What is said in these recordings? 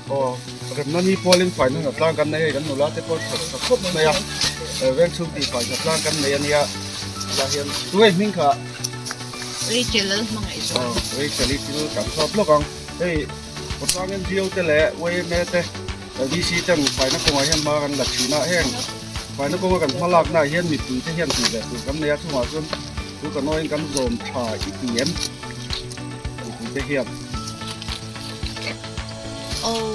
Aw remna ni pawlin faina hna tlang kan nei a hei kan nula te pawh thawk tha khawp mai a veng chhung tih fai hna tlang kan nei a nia tunah hian tunge hming kha Rachel lal hmangaih zawk aw Rachel i thil kan chhuak lawk ang hei Khawtlang NGO te leh YMA te VC ten faina kawngah hian hma kan la thin a heng faina kawnga kan hma laknaah hian mipui te hian tih ve tur kan nei a chungah chuan chu ka nawiin kan zawm tha i ti em mipui te hian. Aw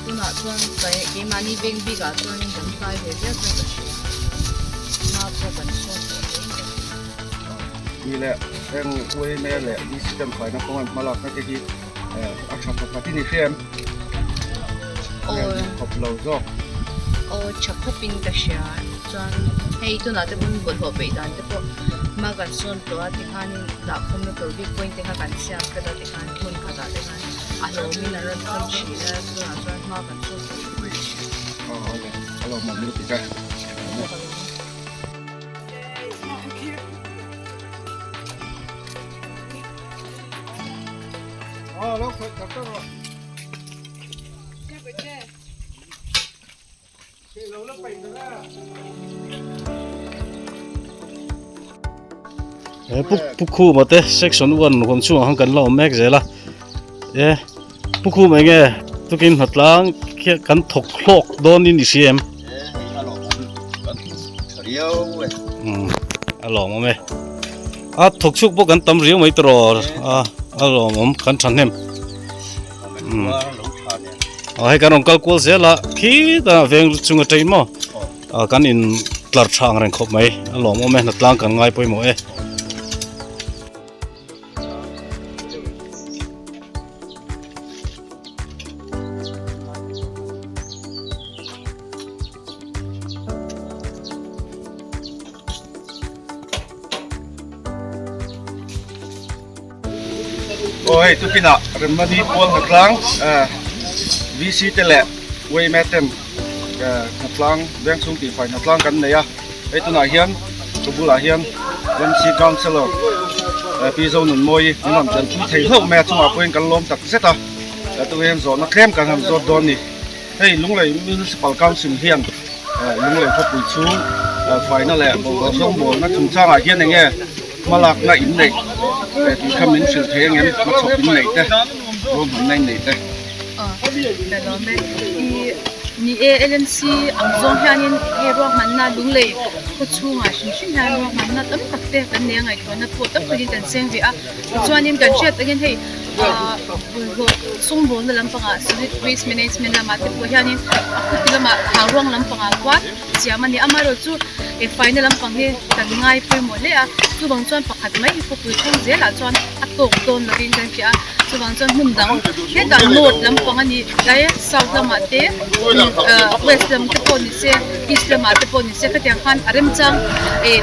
tunah chuan keimahni veng bikah chuanin kan fai ve viau chuan ka hria hma pawh kan sawn tawh hle in ka hria. Ni leh heng YMA leh VC ten faina kawnga an hma lakna te hi A tha pakhat i ni hriam. Aw. Khawp lo zawk. Aw tha khawpin ka hria. Chuan hei tunah te pawn bawlhhlawh peih dan te pawh hma kan sawn tawh a tikhanin dahkhawmna tur bik point te kha kan siam tlat a tikhan hmun khatah te khan a hlawmin an rawn thawn thin a tunah chuan hma kan sawn tawh khawp mai. Aw awle a lawmawm lutuk e. He pu pu khuma te section one huam chhungah khan kan la awm mek zel a e pu khum eng nge tukin hnatlang khian kan thawk hlawk dawn in i hria em a lawmawm e a thawk chhuk pawh kan tam riau mai tawh a a lawmawm kan thahnem a hei kan rawn kal kual zel a khitah veng chunga ṭei maw ah kan in tlar tha ang reng khawp mai a lawmawm e hnatlang kan ngai pawimawh e. Aw hei tukinah Remnani Pual Hnatlang VC te leh Wayme ten Hnatlang vengchhung tihfai Hnatlang kan nei a hei tunah hian ka bulah hian MC Councillor Pi Zonunmawii min rawn tel pui thei hlauh mai a chungah pawhin kan lawm tak zet a tukin hian zawhna tlem kan han zawt dawn a ni. Hei Lunglei Municipal Council hian Lunglei khawpui chhung faina leh bawlhhlawh zawngmawlna chungchangah hian eng nge hmalakna in neih tih kha min hrilh thei angem hmachhawp in neih te ruahmanna in neih te. Ni e LMC ang zawng hianin hei ruahmanna Lunglei khaw chhungah hrim hrim hian ruahmanna tam tak te kan nei a ngaihtuahna pawh tam takin kan cheng ve a tichuanin kan hriat takin hei Bawlhhlawh sawngbawnna lampangah solid waste management lamah te pawh hianin a khuti lamah thauruang lampangah khuan siam a ni. Amaherawhchu he faina lampang hi kan ngai pawimawh hle a, chuvang chuan pakhat mai hi khawpui thleng zelah chuan a tawk dawn lovin kan hria a, chuvang chuan hmun dang hetah north lampang a ni tlai south lamah te west lam te pawh ni se east lamah te pawh ni se khatiang khan a remchang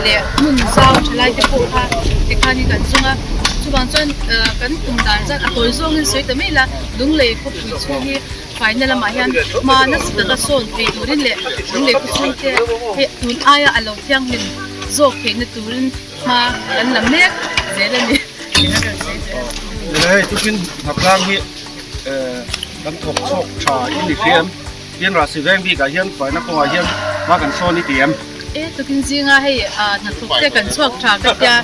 leh hmun zau thalai te pawh kha tikhanin kan zawng a. Chuvang chuan kan tum dan zat a tawi zawngin sawi ta mai la, Lunglei khawpui chhung hi faina lamah hian hma nasa taka sawn thei turin leh Lunglei khaw chhung te hei tun aia a lo thianghlim zawk theihna turin hma kan la mek zel a ni. Hei tukin hnatlang hi kan thawk chhuak tha i ni hria em? Tin Rasi veng bikah hian faina kawngah hian hma kan sawn i ti em? E tukin zinga hei hnathawk te kan chhuak tha ka tia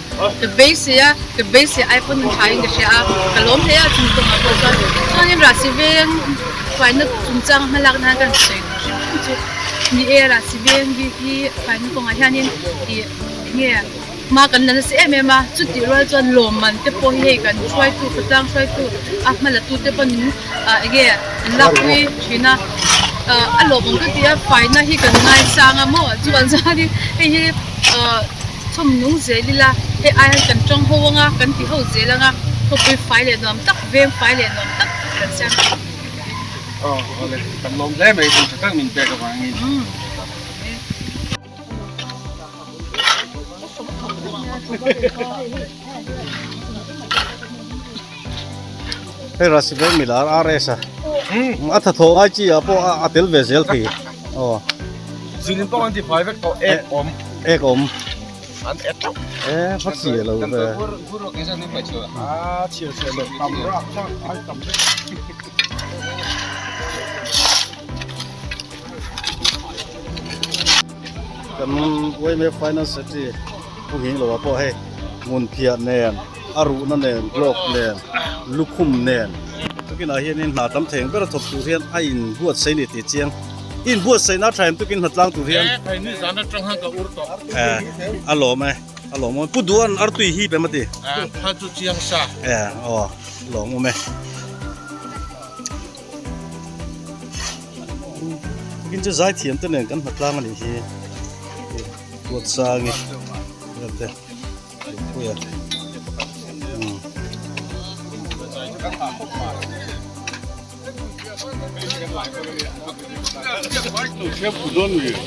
ka beisei a, ka beisei ai pawn tha in ka hria a, ka lawm hle a chung kawngah pawh chuan chuanin Rasi veng faina chungchang hmalak nan kan sawi duh hrim hrim chu ni e Rasi veng bik hi faina kawngah hianin ih enge. Hma kan la nasa em em a, chutih rual chuan lawmman te pawh hi hei kan hruaitu khawtlang hruaitu a hma la tute pawn eng nge an lakpui thin a, a lawmawm ka ti a, faina hi kan ngaisang a maw chuan chuanin hei hi chhawm nung zel ila hei ai hian kan tawng ho anga kan ti ho zel anga khawpui fai leh nuam tak veng fai leh nuam tak kan siam thei ang. Aw awle kan lawm hle mai tun tha tak min pek avangin. Hei Rasivel milar RS a a tha thaw ngai chi ah pawh a tel ve zel thei aw Zinin pawh an ti fai vek tawh ek awm ek awm an et teuh e va chi lo ve a chhia chhia lo tam rak tak ai tam vek. Kan yma Finance Secretary Pu Nghing Loa pawh hei hmun phiah nen a ruhna nen glove nen lukhum nen tukinah hianin hna tam thei ang ber a thawk tur hian a inbuatsaih a ni tih chiang inbuatsaihna a tha em tukin hna tlang tur hian a lawm e a lawm awm e Pu Duan artui hi pe mati e aw a lawm awm e. Tukin chu zaithiam te nen kan hmatlang a nih hi Ruatsangi vel te Lungpuia umm.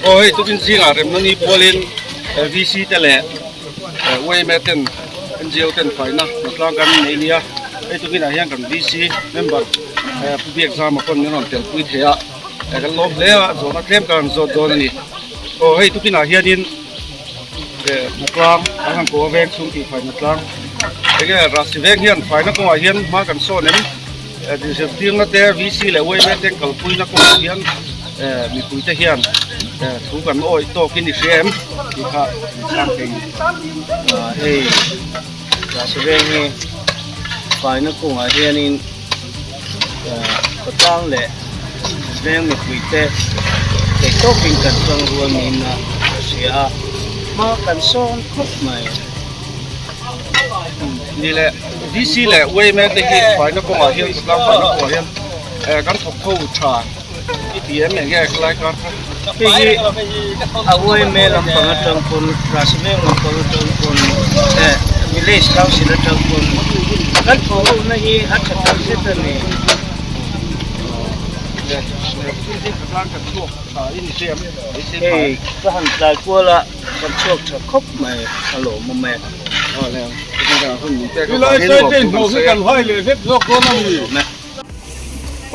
Aw hei tukin zingah remna ni pualin VC te leh yma ten NGO ten faina hmatlang kan nei nia hei tukinah hian kan VC member Pu Biakzama pawn min rawn telpui thei a kan lawm hle a zawhna tlem ka rawn zawt dawn a ni aw hei tukinah hianin hnatlang an han ko a veng chhung tih fai hnatlang enge Rahsi veng hian faina kawngah hian hma kan sawn em zirtirna te VC leh yma te kalpuina kawngah hian mipui te hian thu kan awih tawkin i hria em tih kha min chhang thei ni. Hei Rahsi veng hi faina kawngah hianin Khawtlang leh veng mipuite theih tawkin kan tawng rual niin a hria a, hma kan sawn khawp mai. Ni leh DC leh yma te hi faina kawngah hian khawtlang faina kawngah hian kan thawk tho tha i ti em eng nge helai kar kha? Hei hi a yma lampang atang pawn Rasi veng lampang atang pawn village council atang pawn kan thawh ho na hi a tha tak zet a ni. Hei ka han tlai kual a kan chhuak tha khawp mai a lawmawm e.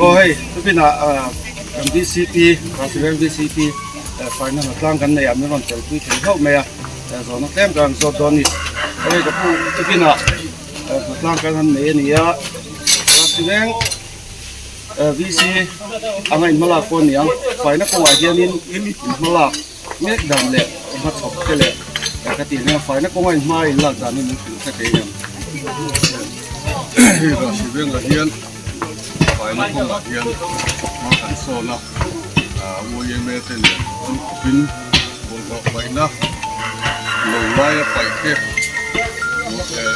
Aw hei tupinah kan VCP Rasivel VCP final a tlang kan nei a min rawn telpui thei hlauh mai a zawhna tlem kan rawn zawt dawn a ni hei ka pu tupinah hnatlang kan han nei a ni a Rasivel VC anga inhmalak pawh a ni ang faina kawngah hianin inhmalak mek dan leh hmachhawp te leh ka tih nia faina kawnga inhma inlak dan hi min hrilh hre thei em. Hei Rasi vengah hian faina kawngah hian hma kan sawn a, yma te leh an khawpin bawlhhlawh paihna lo laia paih te leh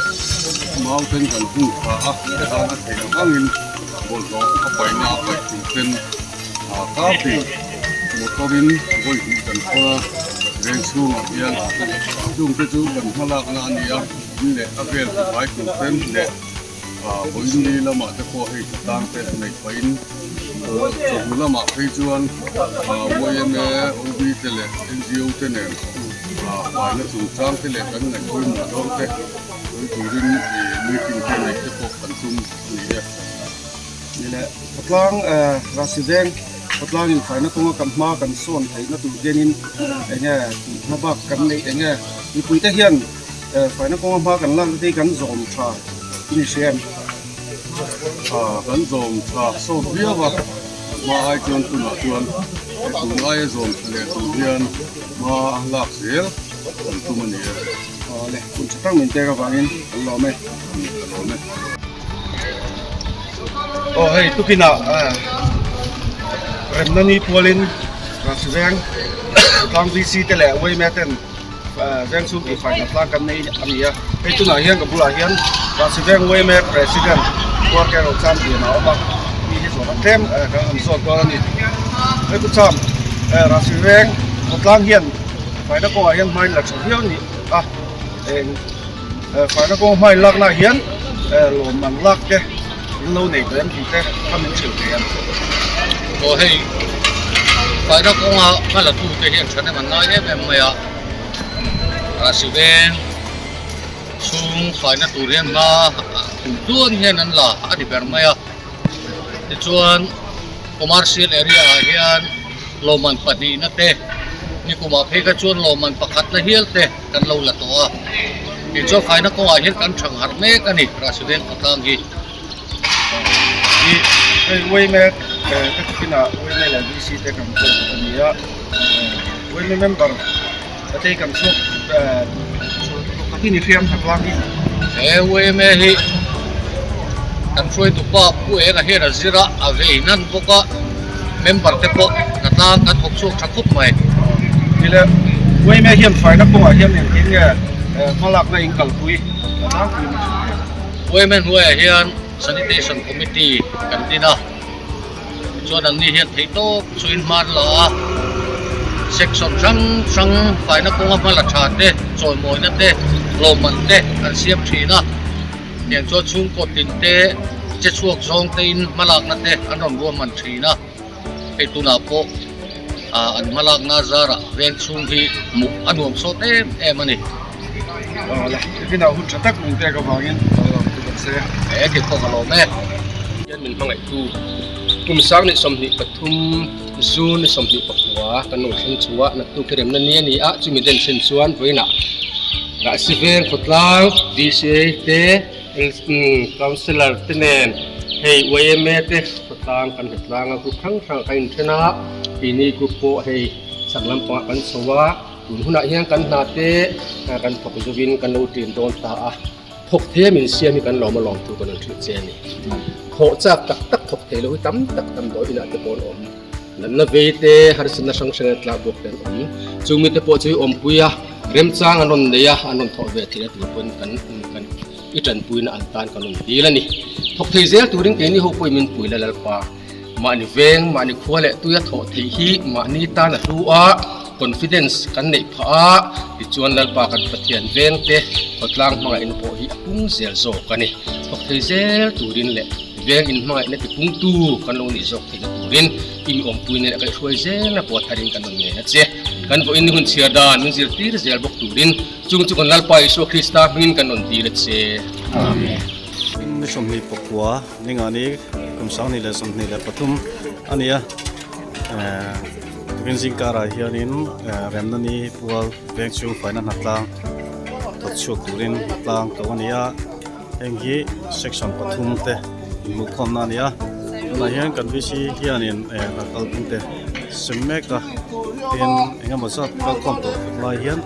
mau ten kan hung tha a, tichuan a theih ang angin bawlhhlawh a paihna a paih tur ten Kartin motor in vawi hnih kan khawl a, veng chhungah hian chungte chu kan hmalakna a ni a, in leh a vel tifai tur ten leh vawiin ni lamah te pawh hei tlang te neih pahin chawhnu lamah phei chuan yma, OB te leh NGO te nen faina chungchang te leh kan ngaihpawimawh zawng te sawi turin meeting te neih te pawh kan tum a ni e. Ni leh khawtlang Rasi veng khawtlang in faina kawnga kan hma kan sawn theihna tur hianin enge tih hma bak kan neih enge mipui te hian faina kawnga hma kan lak te hi kan zawm tha i ni hria em? Kan zawm tha sawt viau a, hma ai chuan tunah chuan he tun aia zawm tha leh tur hian hma lak zel kan tum a ni e. Awle, hun tha tak min pek avangin kan lawm e. Ka lawm e. Aw hei tukinah remna ni pualin Rasi veng Tlang VC te leh yma ten veng chhung tihfai hnatlang kan nei a ni a, hei tunah hian ka bulah hian Rahsi Veng yma President Kuarke Rocham Lian a awm a, mi hi zawhna tlem kan han zawt dawn a ni. Hei pu Cham, Rahsi Veng khawtlang hian faina kawngah hian hmain la tha viau a ni a, eng faina kawng hmain laknaah hian lawmman lak te in lo nei tawh em tih te kha min hrilh thei ang. Aw hei faina kawnga hma la tute hian thahnem an ngai em em mai a, Rahsi Veng chhung faina tur hian hma kum tluan hian an la a ni ber mai a, tichuan commercial area ah hian lawmman pahnihna te nikumah phei kha chuan lawmman pakhatna hial te kan lo la tawh a, tichuan faina kawngah hian kan thang harh mek a ni Rahsi Veng khawtlang hi. Ih hei yma te tukinah yma leh VC te kan pawh a ni a, yma member te hi kan chhuak takin i hriam hna tlang hi. He yma hi kan hruaitu pa Pu Enga hian a zir a, a vei hnan bawk a, member te pawh hna tlang kan thawk chhuak tha khawp mai. Tile yma hian faina kawngah hian engtin nge hmalakna in kalpui a tlangpui na hrilh ve? Yma hnuaiah hian Sanitation Committee kan din a, tichuan anni hian theihtawp chu in hman la a, section hrang hrang faina kawnga hma la tha te, chawimawina te, lawmman te an siam thin a, tiang chuan chhungkaw tin te, che chhuak zawng te in hmalakna te an rawn ruahman thin a, hei tunah pawh an hmalakna zarah veng chhung hi hmuh a nuam sawt em em a ni. Awle, tifinah hun tha tak min pek avangin ka lawm tuk ang se. He thil pawh ka lawm e. Hian min hmangaihtu kum sang ni 23 June ni 24 kan lo thleng chu a, naktuk hi remna ni a ni a, chumi den chen chuan vawiinah Rahsi Veng khawtlang DCA te Councillor te nen hei yma te khawtlang kan hretlang a, group hrang hrang kan inthen a, keini group pawh hei chhak lampangah kan chho a. Tun hunah hian kan hna te kan thawk zuvin kan lo ṭin dawn ta a, thawk thei a min siam hi kan lawm a lawm thu kan rawn hrilh che a ni. Thawh chak tak tak thawk thei lo hi tam tak damdawi inah te pawh an awm. Natna vei te, harsatna hrang hrang a tlak bawk te an awm. Chung mite pawh chu i awmpui a, remchang an rawn nei a, an rawn thawh ve theihna tur pawn kan kan i ṭanpuina an tan kan rawn dil a ni. Thawk thei zel turin keini ho pawhin min pui la Lalpa. Mahni veng, mahni khua leh tuia thawh theih hi mahni tan a hlu a, confidence kan neih phah a, tichuan Lalpa kan Pathian vengte khawtlang hmangaihna pawh hi a pung zel zawk a ni. Thawk thei zel turin leh veng inhmangaihna tipungtu kan lo nih zawk theihna turin i mi awmpui nen a kaihhruai zelna pawh tharin kan rawn ngen a che. Kan vawiin ni hun chhiar dan min zirtir zel bawk turin chung chu kan Lalpa Isua Krista hmingin kan rawn dil a che. Amen. Ni 24 Ningani kum 2023 a ni a, tukin zingkarah hianin remna ni pual veng chhung faina hnatlang thawk chhuak turin hnatlang ko a ni a, heng hi section pathum te inhmuhkhawmna a ni a, tunah hian kan VC hianin hna kalpung te sem mek a, tin engemaw zat kalkhawm tawh lai hian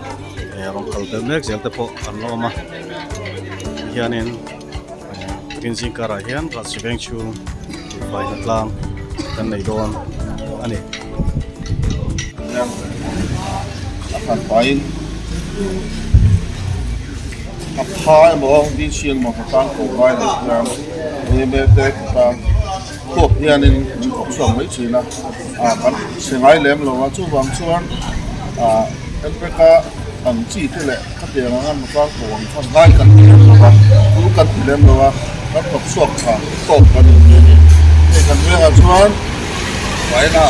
rawn kal belh mek zel te pawh an la awm a, tihianin. Tukin zingkarah hian Rahsi veng chhung tihfaina tlang kan nei dawn a ni. A khat pahin a pha emaw dc emaw ka tlang ko lai loh hian yma te ka tlang khuap hianin min thawk chhuak mai thin a, kan chhe ngai lem lo a, chuvang chuan lpk-a ang chi te leh Khatiang anga nutlang ko ang khan ngai kan ti lem lo va, chu kan ti lem lo a, kan thawk chhuak tha tawk kan inti a ni. Hei kan vengah chuan China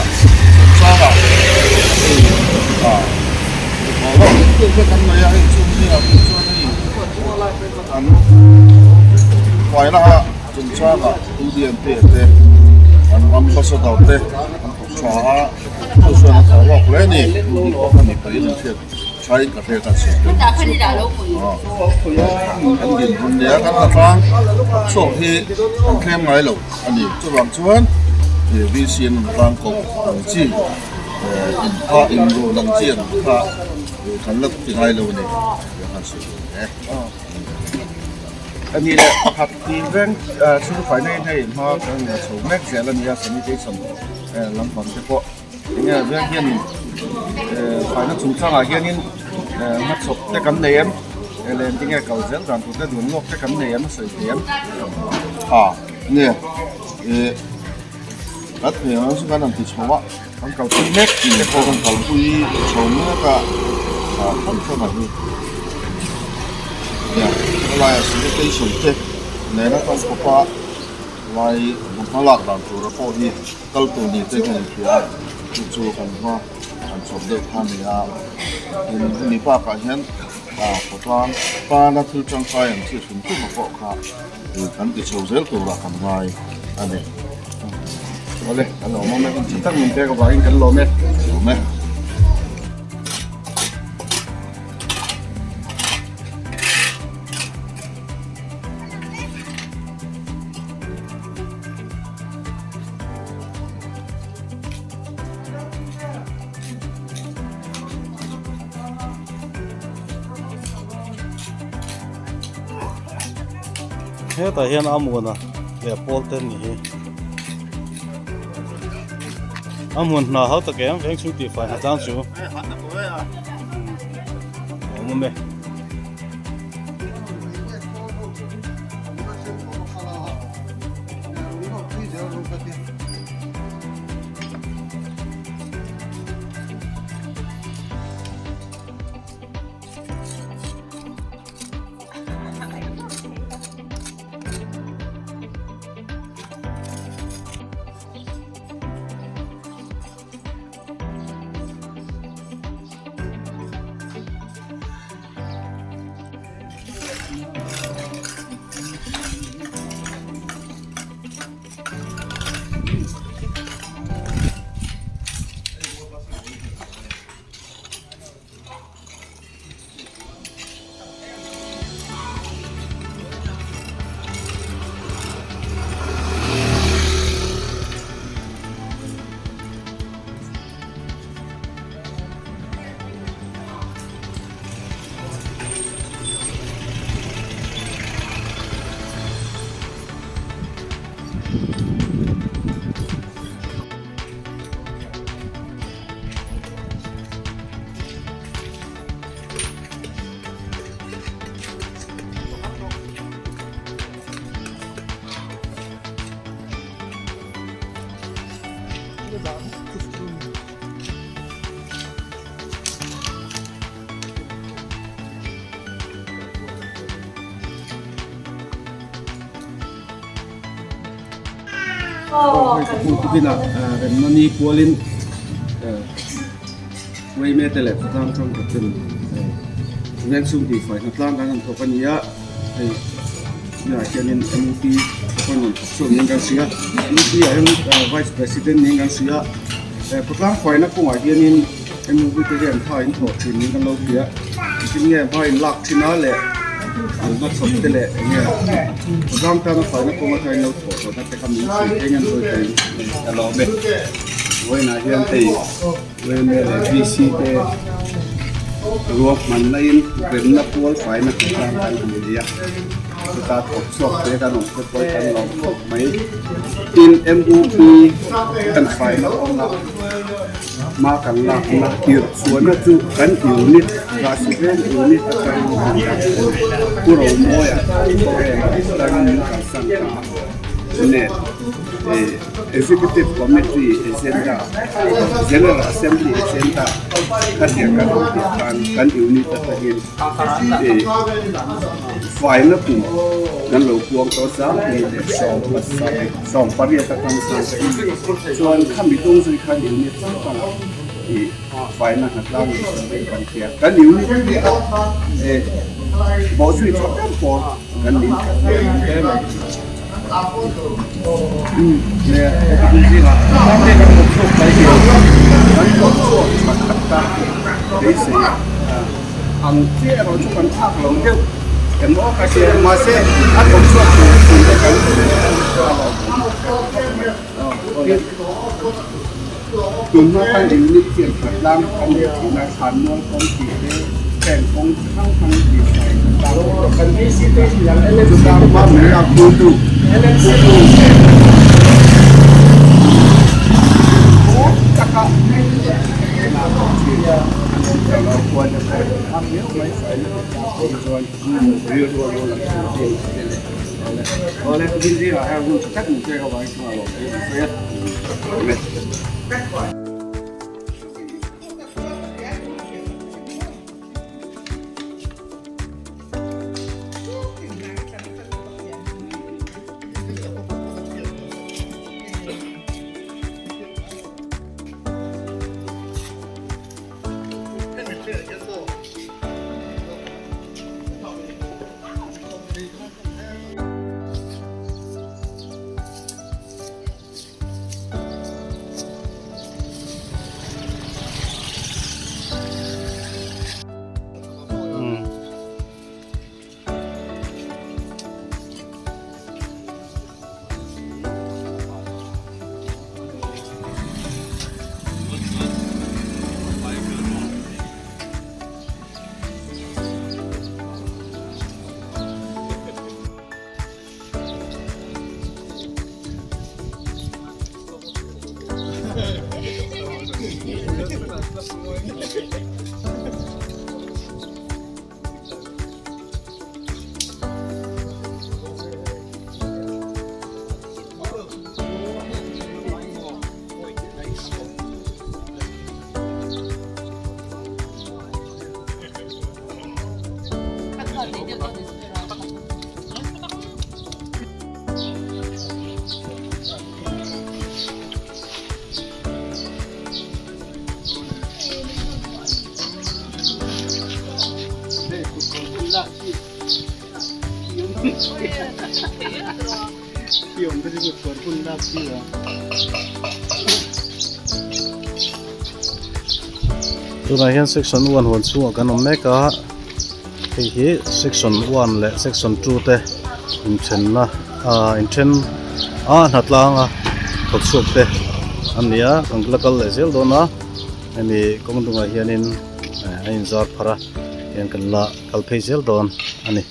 chungchangah hei a thawh loh deuh te kan nei a, hei chung zingah pawh chuan hei an faina chungchangah UDMP te an ambassador te an thawk tha a, chu chuan a thawh hlawk hle a ni, tu pawh kha ni pahin an hriat. Thain ka hriat a chhun chu an dinhmun nia kan la tlang chhuak hi an thlem ngai lo a ni. Chuvang chuan VC an rawn tlang kawp ang chi inpha inrun ang chi ang kha kan la ti ngai lo a ni tih a han sawi duh hle. A ni leh pakhat tih veng chhung faina in hei hma kan la chho mek zel a ni a sanitation lampang te pawh. Enge veng hianin faina chungchangah hianin Hmachhawp te kan nei em? Leh engtinge kal zel dan tur te dun lawk te kan nei em a sawi thei em? Ha, nia, ih kan thei ang chu kan han ti chho a, kan kalpui mek te pawh kan kalpui chho mek a, ha hrang hrang a hi. Nia, helaiah sanitation te nena kan kawp a, lai hma lak dan tura pawh hi kal tur ni te kan inhria a, chu chu kan hma han chhawp deuh kha a ni a, tin hemi bakah hian khawtlang tana thil tangkai ang chi hrim hrim a pawh kha kan ti chho zel turah kan ngai a ni. Awle, kan lawm awm e, hun tha tak min pek avangin kan lawm e. Lawm e. Hetah hian Amuana leh pawl te ni hi a hmun hna ho tak em veng chhung tih fai hna tlang chu awm awm e. Aw hei ka hmuh tukin ah remna ni kualin Uaime te leh khawtlang tang kawtin veng chhung tihfai hnatlang kan han thawk a ni a hei tunah hianin M_P te pawh an rawn thawk chhuak niin kan hria M_P ah hian vice president niin kan hria khawtlang faina kawngah hianin M_P te hian tha in thawh thin niin kan lo hria engtin nge hma in lak thin a leh an hmachhawp te leh eng nge khawtlang tana faina kawng atangin lo thawh tawhna te kha min hrilh eng an sawi thei a lawm e vawiinah hian hei Yma leh VC te ruahman laiin remna pual faina hmu tan kan han nei a, chuta thawk chhuak te kan awm te pawh hi kan lawm khawp mai. Tin, MUP kan faina kawnga hma kan lakna tirh chhuahna chu kan unit, Rahsiveng unit atangin kan dah a ni. Pu Romawia Foreign atangin min kalsan ta a, net. Executive Committee agenda, General Assembly agenda kha tiang kan awm tih khan kan unit atangin faina kum kan lo puang tawh zang ni leh 18 atang khan chuan khami tung zui khan unit hrang hrangah faina hnatlang leh sawi kan hria. Kan unit bawhzui tha ber pawl kan nih hle mai. Ang chiah erawh chu kan thlak lo deuh emaw ka hria mahse a thawk chhuak tur tih te kan tunhma khan unit hian tlang kan leh thin a thlanmual kawng tih te heng kawng chi hrang hrang tih fai kan tlang chuta hma min lak pui tu taka Tlangau khua te pawh hi a viau mai faina te pawh chuan rilru a lo lang thei thin a ni. Awle awle tukin zingah hian hun tha tak min pek avangin chungah lawm te kan sawi a. Amen. Tunah hian section one huan chhungah kan awm mek a hei hi section one leh section two te inthenna ah inthen a hnatlang a thawk chhuak te an ni a kan la kal leh zel dawn a hemi kawng dungah hianin a inzar pharh a tihian kan la kal phei zel dawn a ni.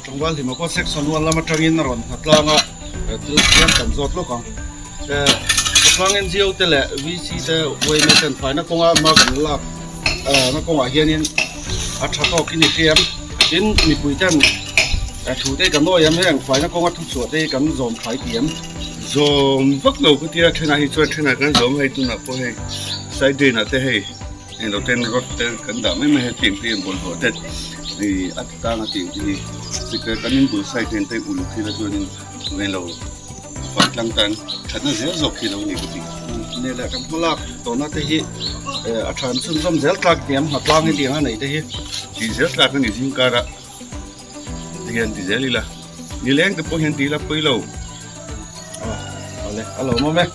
Tlangval hlim pawh section one lam atangin a rawn hnatlang a thil siam kan zawt lawk ang hnatlang NGO te leh VC te yma ten faina kawnga hma kan lak na kawngah hianin a tha tawk in i hriam tin mipui ten thu te kan awi em heng faina kawnga thuchhuah te hi kan zawm thlai tih em. Zawm vak lo ka tia thenah hi chuan thenah kan zawm hei tunah pawh hei side drain ah te hei englo ten rod te kan dah mai mai hei tiang te hian bawlhhlawh te ih a ti tang a tiang te hi sikret kan inbul side hian te uluk hi la chuanin englo vantlang tan thatna zel zawk hi lo ni ka ti. Nge leh kan hmalak tawhna te hi a than chhunzawm zel tlak tiang hnatlang hi tiang a neih te hi. Tih zel tlak a ni zingkarah. Tihian ti zel ila, nileng te pawh hian ti ila pawi lo. Awle, a lo mawm e.